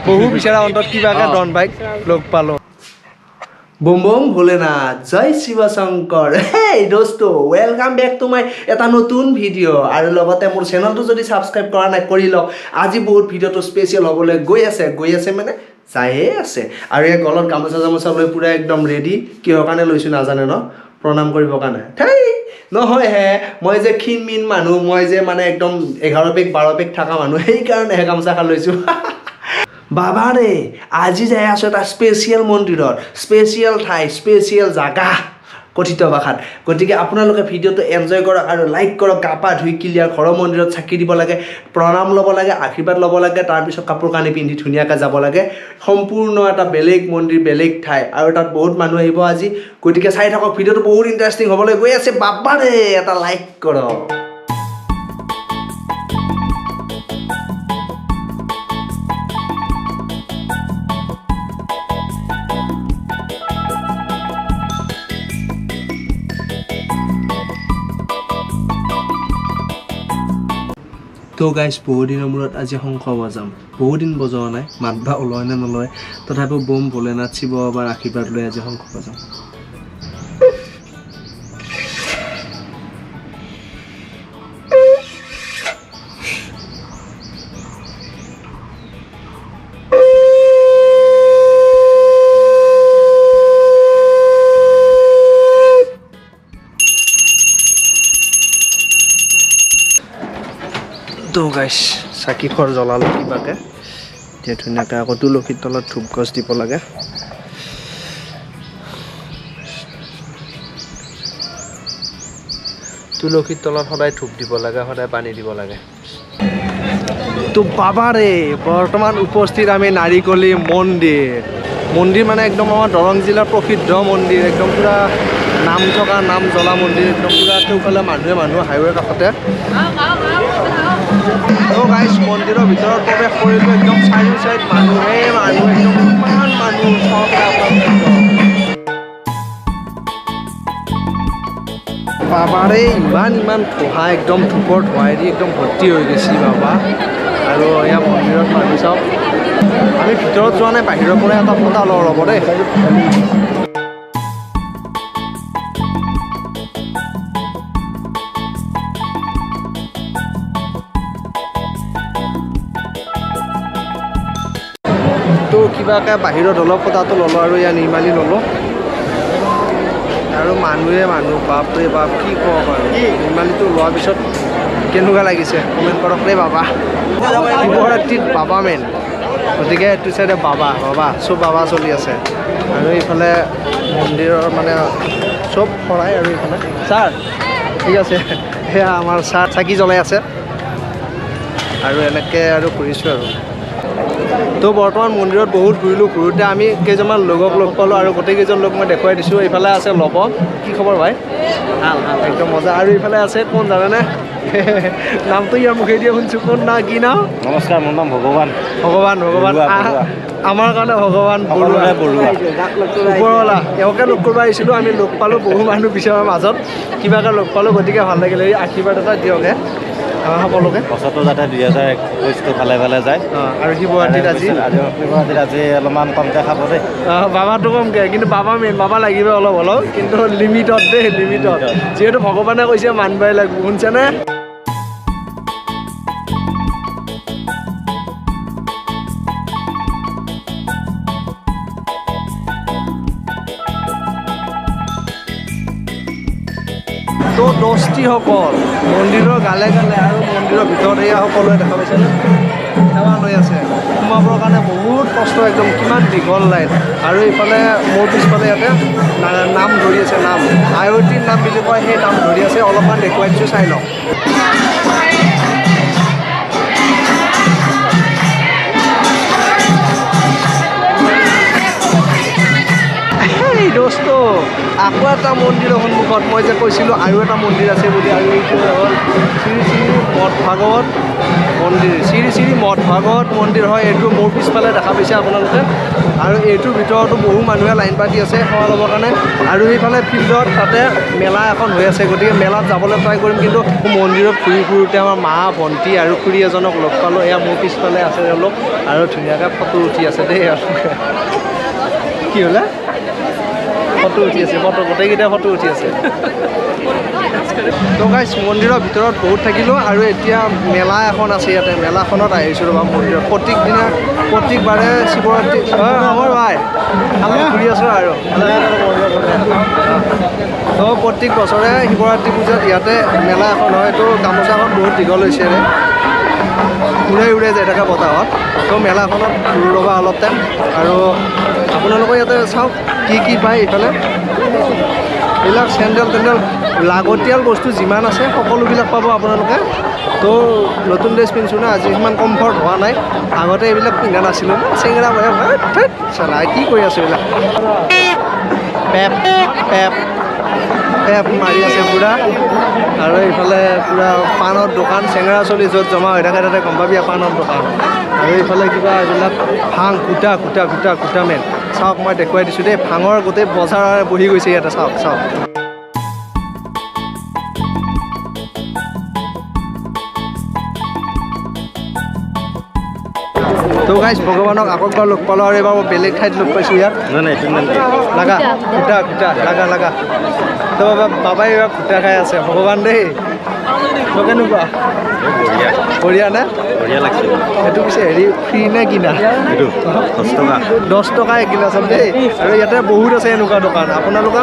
বহু বিচৰা অন্তত কিবাকে ডন ভাইক লগ পালোঁ। বোম বোম ভোলেনাথ, জয় শিৱ শংকৰ। হেই দোস্ত, welcome back to my এটা নতুন ভিডিঅ'। আৰু লগতে মোৰ চেনেলটো যদি ছাবস্ক্ৰাইব কৰা নাই কৰি লওক। আজি বহুত ভিডিঅ'টো স্পেচিয়েল হ'বলৈ গৈ আছে, গৈ আছে মানে যায়ে আছে। আৰু এই গলত গামোচা চামোচা লৈ পূৰা একদম ৰেডি। কিহৰ কাৰণে লৈছোঁ নাজানে ন? প্ৰণাম কৰিবৰ কাৰণে। থেই নহয় হে, মই যে ক্ষীণ মীন মানুহ, মই যে মানে একদম 11 পেক 12 পেক থকা মানুহ, সেইকাৰণেহে গামোচাখন লৈছোঁ। বাবাৰে, আজি যাই আছোঁ এটা স্পেচিয়েল মন্দিৰত, স্পেচিয়েল ঠাই, স্পেচিয়েল জাগা কথিত ভাষাত। গতিকে আপোনালোকে ভিডিঅ'টো এনজয় কৰক আৰু লাইক কৰক। গা পা ধুই ক্লিয়াৰ ঘৰৰ মন্দিৰত চাকি দিব লাগে, প্ৰণাম ল'ব লাগে, আশীৰ্বাদ ল'ব লাগে, তাৰপিছত কাপোৰ কানি পিন্ধি ধুনীয়াকৈ যাব লাগে। সম্পূৰ্ণ এটা বেলেগ মন্দিৰ, বেলেগ ঠাই, আৰু তাত বহুত মানুহ আহিব আজি। গতিকে চাই থাকক, ভিডিঅ'টো বহুত ইণ্টাৰেষ্টিং হ'বলৈ গৈ আছে। বাবাৰে, এটা লাইক কৰক। তো গাইজ, বহুদিনৰ মূৰত আজি শংখ বজাম। বহুদিন বজোৱা নাই, মাত বা ওলয় নে নলয়, তথাপিও বোম ভোলেনাথ শিৱ বাবাৰ আশীৰ্বাদ লৈ আজি শংখ বজাম। তো গাইজ, চাকি খৰ জ্বলালোঁ কিবাকে। এতিয়া ধুনীয়াকৈ আকৌ তুলসীৰ তলত ধূপ গছ দিব লাগে। তুলসীৰ তলত সদায় ধূপ দিব লাগে, সদায় পানী দিব লাগে। তো বাবাৰে, বৰ্তমান উপস্থিত আমি নাৰিকলি মন্দিৰ। মন্দিৰ মানে একদম আমাৰ দৰং জিলাৰ প্ৰসিদ্ধ মন্দিৰ, একদম পূৰা নাম থকা নাম জ্বলা মন্দিৰ, একদম পূৰা কেওফালে মানুহে মানুহ, হাইৱেৰ কাষতে। তো গাইজ, মন্দিৰৰ ভিতৰত প্ৰৱেশ কৰিলোঁ, একদম চাৰিও চাইড মানুহে মানুহ, একদম ইমান মানুহ, চাওক আপোনালোকে। বাবাৰে, ইমান ইমান ধোঁৱা, একদম ধূপৰ ধোঁৱাইদি একদম ভৰ্তি হৈ গৈছে বাবা। আৰু এয়া মন্দিৰত মানুহ চাওক। আমি ভিতৰত যোৱা নাই, বাহিৰৰ পৰা এটা ফটা লওঁ ৰ'ব দেই। তো কিবাকে বাহিৰত অলপ ফটাটো ল'লোঁ আৰু ইয়াৰ নিৰ্মালি ল'লোঁ। আৰু মানুহে মানুহ, বাপৰে বাপ, কি কম আৰু। নিৰ্মালিটো লোৱাৰ পিছত কেনেকুৱা লাগিছে কমেণ্ট কৰক দেই বাবা। শিৱৰাত্ৰিত বাবা মেইন, গতিকে এইটো চাইডে বাবা বাবা চব বাবা চলি আছে। আৰু এইফালে মন্দিৰৰ মানে চব শৰাই। আৰু এইফালে ছাৰ ঠিক আছে, সেয়া আমাৰ ছাৰ চাকি জ্বলাই আছে। আৰু এনেকৈ আৰু ঘূৰিছোঁ আৰু। তো বৰ্তমান মন্দিৰত বহুত ঘূৰিলোঁ, ঘূৰোঁতে আমি কেইজনমান লগক লগ পালোঁ আৰু গোটেইকেইজন লগ মই দেখুৱাই দিছোঁ। এইফালে আছে লব, কি খবৰ ভাই? ভাল ভাল, একদম মজা। আৰু এইফালে আছে কোন জানেনে? নামটো ইয়াৰ মুখেদিয়ে শুনিছোঁ, কোন না কি নাম? নমস্কাৰ, মোৰ নাম ভগৱান। ভগৱান, ভগৱান আমাৰ কাৰণে ভগৱান বৰুৱা, বৰুৱা ওপৰৱালা। এওঁকে লগ কৰিব আহিছিলোঁ আমি, লগ পালোঁ বহু মানুহ বিচৰাৰ মাজত কিবাকে লগ পালোঁ, গতিকে ভাল লাগিলে। এই আশীৰ্বাদ এটা দিয়ক হে আমাৰ সকলোকে, বছৰটো যাতে 2021 ভালে ভালে যায়। আৰু শিৱৰাত্ৰিত আজি শিৱৰাত্ৰিত আজি অলপমান কমকৈ খাব দেই। বাবাটো কমকৈ, কিন্তু বাবা মেইন, বাবা লাগিব অলপ অলপ, কিন্তু লিমিটত দেই, লিমিটত। যিহেতু ভগৱানে কৈছে মানবাই লাগিব, শুনিছেনে? তো দস্তিসকল মন্দিৰৰ গালে গালে আৰু মন্দিৰৰ ভিতৰত এয়া সকলোৱে দেখা পাইছেনে সেৱা লৈ আছে। সোমাবৰ কাৰণে বহুত কষ্ট, একদম কিমান দীঘল লাইন। আৰু ইফালে মোৰ পিছফালে ইয়াতে নাম ধৰি আছে, নাম আয়তীৰ নাম বুলি কয়, সেই নাম ধৰি আছে। অলপমান দেখুৱাই দিছোঁ, চাই লওক। দোস্ত, আকৌ এটা মন্দিৰৰ সন্মুখত মই যে কৈছিলোঁ আৰু এটা মন্দিৰ আছে বুলি, আৰু এইটো হ'ল শ্ৰী শ্ৰী মঠ ভাগৱত মন্দিৰ, শ্ৰী শ্ৰী মঠ ভাগৱত মন্দিৰ হয় এইটো। মোৰ পিছফালে দেখা পাইছে আপোনালোকে। আৰু এইটোৰ ভিতৰতো বহু মানুহে লাইন পাতি আছে সেৱা ল'বৰ কাৰণে। আৰু সেইফালে ফিল্ডত তাতে মেলা এখন হৈ আছে, গতিকে মেলাত যাবলৈ ট্ৰাই কৰিম। কিন্তু মন্দিৰত ঘূৰি ফুৰোঁতে আমাৰ মা, ভণ্টি আৰু খুৰী এজনক লগ পালোঁ। এয়া মোৰ পিছফালে আছে তেওঁলোক আৰু ধুনীয়াকৈ ফটো উঠি আছে দেই। কি হ'লে ফটো উঠি আছে, ফটো গোটেইকেইটা ফটো উঠি আছে। তো গাইছ, মন্দিৰৰ ভিতৰত বহুত থাকিলোঁ আৰু এতিয়া মেলা এখন আছে ইয়াতে, মেলাখনত আহিছোঁ ৰ'বা। মন্দিৰত প্ৰত্যেক দিনা প্ৰত্যেকবাৰে শিৱৰাত্ৰি আমাৰ ভাই আমি ঘূৰি আছোঁ আৰু। তো প্ৰত্যেক বছৰে শিৱৰাত্ৰি পূজাত ইয়াতে মেলা এখন হয়। তো গামোচাখন বহুত দীঘল হৈছে ৰে, উৰাই উৰাই যাই থাকে বতাহত। তো মেলাখনত ঘূৰোঁ ৰ'বা অলপ টাইম। আৰু আপোনালোকে ইয়াতে চাওক কি কি পায়। এইফালে এইবিলাক চেণ্ডেল তেণ্ডেল লাগতিয়াল বস্তু যিমান আছে সকলোবিলাক পাব আপোনালোকে। তো নতুন ড্ৰেছ পিন্ধিছোঁ না আজি, সিমান কমফৰ্ট হোৱা নাই। আগতে এইবিলাক পিন্ধা নাছিলোঁ না, চেঙেৰা বয়া চালা কি কৰি আছোঁ এইবিলাক। পেপ পেপ পেপ মাৰি আছে পূৰা। আৰু এইফালে পূৰা পাণৰ দোকান, চেঙেৰা চলি য'ত জমা হৈ থাকে তাতে গম পাবি পাণৰ দোকান। আৰু এইফালে কিবা এইবিলাক ভাং, কুটা কুটা কুটা কুটা মেন। চাওক মই দেখুৱাই দিছোঁ দেই, ভাঙৰ গোটেই বজাৰ বহি গৈছে ইয়াতে। চাওক চাওক। তো গাইছ, ভগৱানক আকৌ এবাৰ লগ পালোঁ আৰু এইবাৰ বেলেগ ঠাইত লগ পাইছোঁ ইয়াত। লাগা কুটা কুটা লাগা লাগা। তো বাবাই এইবাৰ কুটা খাই আছে, ভগৱান দেই। তো কেনেকুৱা? বঢ়িয়া নে? বঢ়িয়া লাগছে। এইটো পিছে হেৰি ফ্ৰী নে কিনা? এইটো 10 টকা। 10 টকা এগিলাচত দেই। আৰু ইয়াতে বহুত আছে এনেকুৱা দোকান, আপোনালোকে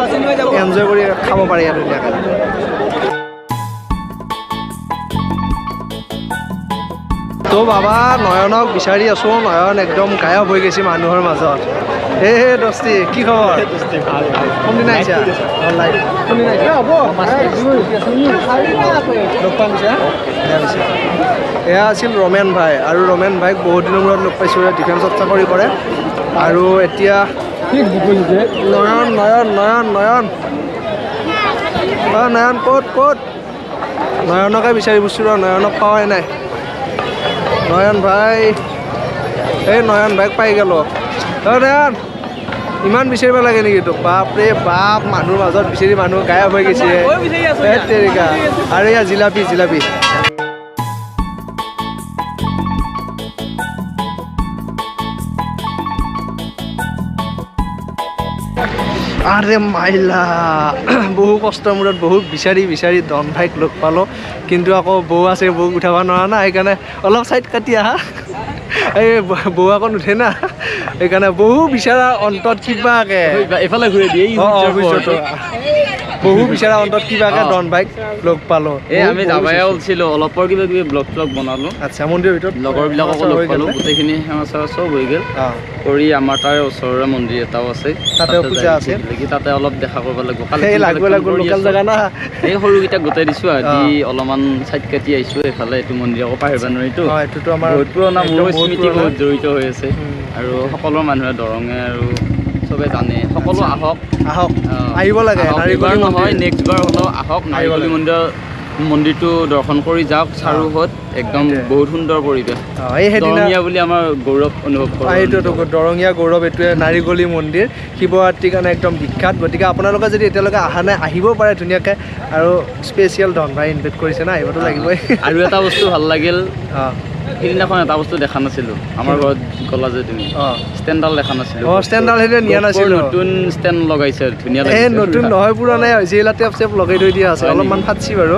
এনজয় কৰি খাব পাৰে ইয়াত ধুনীয়াকৈ। তো বাবা নয়নক বিচাৰি আছোঁ, নয়ন একদম গায়ব হৈ গৈছে মানুহৰ মাজত। হে হে দস্তি, কি খবৰ? কোনদিনা আহিছা? কোনদিনা আহিছা? লগ পাম পিছে। এয়া আছিল ৰমেন ভাই, আৰু ৰমেন ভাইক বহুত দিনৰ মূৰত লগ পাইছোঁ। ডিফেন্সত চাকৰি কৰে। আৰু এতিয়া নয়ন নয়ন নয়ন নয়ন অ নয়ন ক'ত ক'ত? নয়নকে বিচাৰি ফুৰিছোঁ ৰ, নয়নক পোৱাই নাই। নয়ন ভাই, এই নয়ন ভাইক পাই গ'লো। অ নয়ন, ইমান বিচাৰিব লাগে নেকি তোক? বাপৰে বাপ, মানুহৰ মাজত বিচাৰি মানুহ গায়ব হৈ গৈছে। তেৰিকা। আৰু এয়া জিলাপি, জিলাপি। আৰে মাইলা, বহু কষ্টৰ মূৰত বহুত বিচাৰি বিচাৰি ডন ভাইক লগ পালোঁ। কিন্তু আকৌ বৌ আছে, বৌক উঠাব নোৱাৰা না, সেইকাৰণে অলপ চাইড কাটি আহা। এই বৌ আকৌ নুঠে না, সেইকাৰণে বহু বিচৰা অন্তত কিবাকে এইফালে ঘূৰাই দিয়ে। বহু বিচৰা অন্তত কিবাকে ডন ভাইক লগ পালোঁ। এই আমি যাবাই ওলছিলোঁ, অলপৰ কিবা কিবি ব্লগ চলগ বনালোঁ। আচ্ছা, মন্দিৰৰ ভিতৰত লগৰবিলাককো লগ পালোঁ, গোটেইখিনি সেৱা চেৱা চব হৈ গ'ল কৰি। আমাৰ তাৰে ওচৰৰে মন্দিৰ এটাও আছে, তাতে পূজা আছে, তাতে অলপ দেখা কৰিব লাগিব। লোকেল জেগা না, এই সৰুকেইটাক গোটাই দিছোঁ আজি, অলপমান চাইড কাটি আহিছোঁ এইফালে। এইটো মন্দিৰ আকৌ পাহৰিব নোৱাৰিতো, বহুত পুৰণা, মোৰ স্মৃতি বহুত জড়িত হৈ আছে। আৰু সকলো মানুহে দৰঙে আৰু চবে জানে, সকলো আহক আহক, আহিব লাগে। এইবাৰ নহয় নেক্সট বাৰ হ'লেও আহক, নাৰিকলি মন্দিৰটো দৰ্শন কৰি যাওক। চাৰুহত একদম বহুত সুন্দৰ পৰিৱেশ, দৰঙীয়া বুলি আমাৰ গৌৰৱ অনুভৱ কৰোঁ। এইটোতো দৰঙীয়া গৌৰৱ, এইটোৱে নাৰিকলি মন্দিৰ শিৱৰাত্ৰিৰ কাৰণে একদম বিখ্যাত। গতিকে আপোনালোকে যদি এতিয়ালৈকে অহা নাই, আহিব পাৰে ধুনীয়াকৈ। আৰু স্পেচিয়েল ডন ভাই ইনভাইট কৰিছে না, আহিবতো লাগিবই। আৰু এটা বস্তু ভাল লাগিল, সিদিনাখন এটা বস্তু দেখা নাছিলোঁ, আমাৰ ঘৰত গ'লা যে তুমি, ষ্টেণ্ডডাল দেখা নাছিলোঁ। অঁ, ষ্টেণ্ডডাল সেইদিনা নিয়া নাছিলোঁ। নতুন ষ্টেণ্ড লগাইছে, ধুনীয়া লাগিছে। এই নতুন নহয়, পুৰণাই হৈছে। এইবিলাক টেপ চেপ লগাই থৈ দিয়া আছে, অলপমান ফাটছি বাৰু,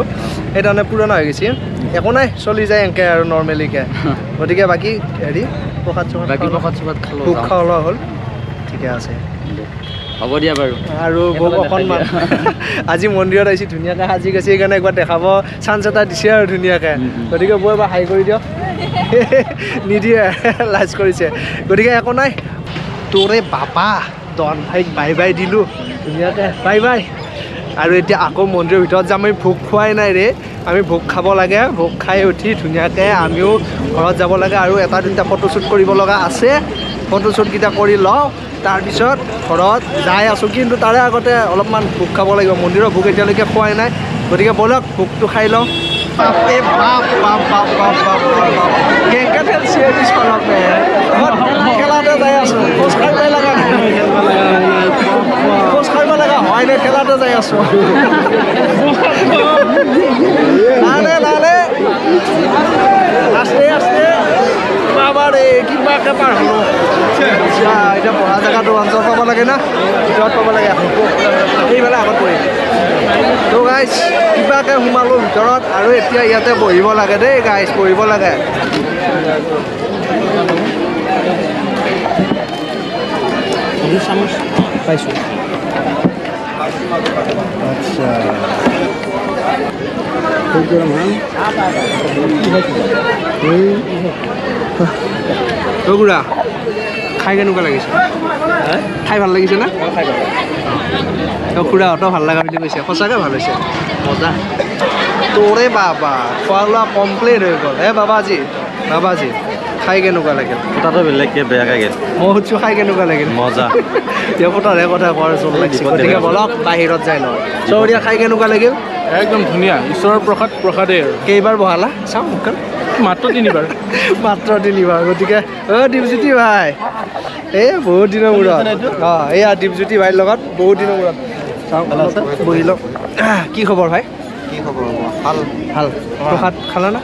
সেইকাৰণে পুৰণা হৈ গৈছে। একো নাই, চলি যায় এনেকৈ আৰু নৰ্মেলিকৈ। গতিকে বাকী হেৰি প্ৰসাদ চসাদ, বাকী প্ৰসাদ চসাদ খালোঁ, ভোগ খোৱা লোৱা হ'ল, ঠিকে আছে, হ'ব দিয়া বাৰু। আৰু বৌক অকণমান আজি মন্দিৰত আহিছোঁ, ধুনীয়াকৈ সাজি গৈছে, সেইকাৰণে একবাৰ দেখাব চান্স এটা দিছে আৰু ধুনীয়াকৈ। গতিকে বৌ এবাৰ হাই কৰি দিয়ক। নিদিয়ে, লাজ কৰিছে। গতিকে একো নাই, তোৰে বাবা ডন ভাইক বাই বাই দিলোঁ ধুনীয়াকৈ, বাই বাই। আৰু এতিয়া আকৌ মন্দিৰৰ ভিতৰত যাম। আমি ভোগ খোৱাই নাই ৰে, আমি ভোগ খাব লাগে। ভোগ খাই উঠি ধুনীয়াকৈ আমিও ঘৰত যাব লাগে। আৰু এটা দুটা ফটোশ্বুট কৰিব লগা আছে, ফটোশ্বুটকেইটা কৰি লওঁ, তাৰপিছত ঘৰত যাই আছোঁ। কিন্তু তাৰে আগতে অলপমান ভোগ খাব লাগিব, মন্দিৰৰ ভোগ এতিয়ালৈকে খোৱাই নাই। গতিকে ব'লক ভোগটো খাই লওঁ। বাপৰে বাপ বাপ বাপ বাপ বাপ বাপ বাপ, কেনেকৈ ঠেলছে পিছফালক। মই খেলাতে যাই আছোঁ, খোজ কাঢ়িব লগা নাই, খোজ কাঢ়িব লগা হোৱাই নাই, খেলাতে যাই আছোঁ। লালে লালে, আস্তে আস্তে, বাবাৰে কিবাকে পাৰ হ'লো। এতিয়া বহা জেগাটো অঞ্চল পাব লাগে না, ভিতৰত পাব লাগে, এইফালে আগত পৰিম। তো গাইজ, কিবাকে সোমালোঁ ভিতৰত আৰু এতিয়া ইয়াতে বহিব লাগে দেই গাইজ, বহিব লাগে। পাইছোঁ। আচ্ছা, খুৰা, খাই কেনেকুৱা লাগিছে? খাই ভাল লাগিছে না? খুৰাহঁতৰ ভাল লগা বুলি কৈছে, সঁচাকৈ ভাল হৈছে, মজা। তোৰে বাবা, খোৱা লোৱা কমপ্লিট হৈ গ'ল। হে বাবাজী, বাবাজী, খাই কেনেকুৱা লাগিল? কথাটো বেলেগকৈ বেয়াকৈ গ'ল। মই সুধিছোঁ খাই কেনেকুৱা লাগিল? মজা। এতিয়া কথাৰে কথা কোৱাৰ জোৰ লাগিছে, গতিকে বলক বাহিৰত যায় নহয়। চৌৰীয়া, খাই কেনেকুৱা লাগিল? একদম ধুনীয়া, ঈশ্বৰৰ প্ৰসাদ প্ৰসাদেই আৰু। কেইবাৰ বহালা চাওঁ মুখখন? মাত্ৰ তিনিবাৰ। মাত্ৰ তিনিবাৰ। গতিকে অ' দীপজ্যোতি ভাই, এই বহুত দিনৰ মূৰত, অঁ এইয়া দীপজ্যোতি ভাইৰ লগত বহুত দিনৰ মূৰত চাওঁ, বহি লওক। কি খবৰ ভাই? কি খবৰ? ভাল। ভাল। প্ৰসাদ খালা না?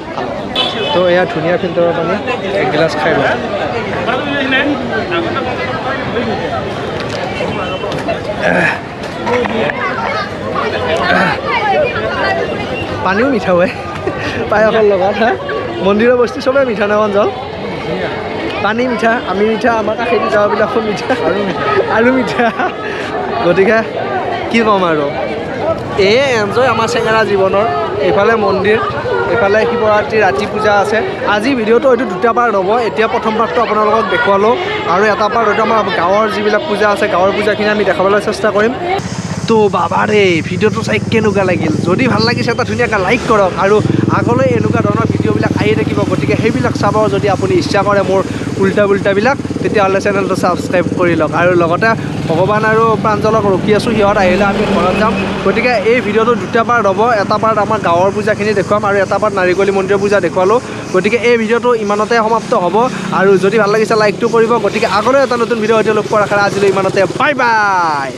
তো এয়া ধুনীয়া ফিল্টাৰৰ পানী এগিলাচ খাই লওঁ। পানীও মিঠা হয় পায়সৰ লগত। হা, মন্দিৰৰ বস্তু চবেই মিঠা না অঞ্চল? পানী মিঠা, আমি মিঠা, আমাৰ কাষেদি যাৱাবিলাকো মিঠা আৰু মিঠা। গতিকে কি ক'ম আৰু, এয়ে এনজয় আমাৰ চেঙেৰা জীৱনৰ। এইফালে মন্দিৰ, এইফালে শিৱৰাত্ৰি ৰাতি পূজা আছে। আজি ভিডিঅ'টো হয়তো দুটা পাৰ্ট হ'ব। এতিয়া প্ৰথম পাৰ্টটো আপোনালোকক দেখুৱালোঁ আৰু এটা পাৰ্ট হয়তো আমাৰ গাঁৱৰ যিবিলাক পূজা আছে, গাঁৱৰ পূজাখিনি আমি দেখাবলৈ চেষ্টা কৰিম। তো বাবাৰে, ভিডিঅ'টো চাই কেনেকুৱা লাগিল? যদি ভাল লাগিছে এটা ধুনীয়াকৈ লাইক কৰক আৰু আগলৈ এনেকুৱা ধৰণৰ ভিডিঅ'বিলাক আহি থাকিব, গতিকে সেইবিলাক চাব যদি আপুনি ইচ্ছা কৰে মোৰ উল্টা পুল্টাবিলাক, তেতিয়াহ'লে চেনেলটো ছাবস্ক্ৰাইব কৰি লওক। আৰু লগতে ভগৱান আৰু প্ৰাঞ্জলক ৰখি আছোঁ, সিহঁত আহিলে আমি ঘৰত যাম। গতিকে এই ভিডিঅ'টো দুটা পাৰ্ট হ'ব, এটা পাৰ্ট আমাৰ গাঁৱৰ পূজাখিনি দেখুৱাম আৰু এটা পাৰ্ট নাৰিকলি মন্দিৰৰ পূজা দেখুৱালোঁ। গতিকে এই ভিডিঅ'টো ইমানতে সমাপ্ত হ'ব আৰু যদি ভাল লাগিছে লাইকটো কৰিব। গতিকে আগলৈ এটা নতুন ভিডিঅ' সৈতে লগ পোৱাৰ আশাৰে আজিলৈ ইমানতে, বাই বাই।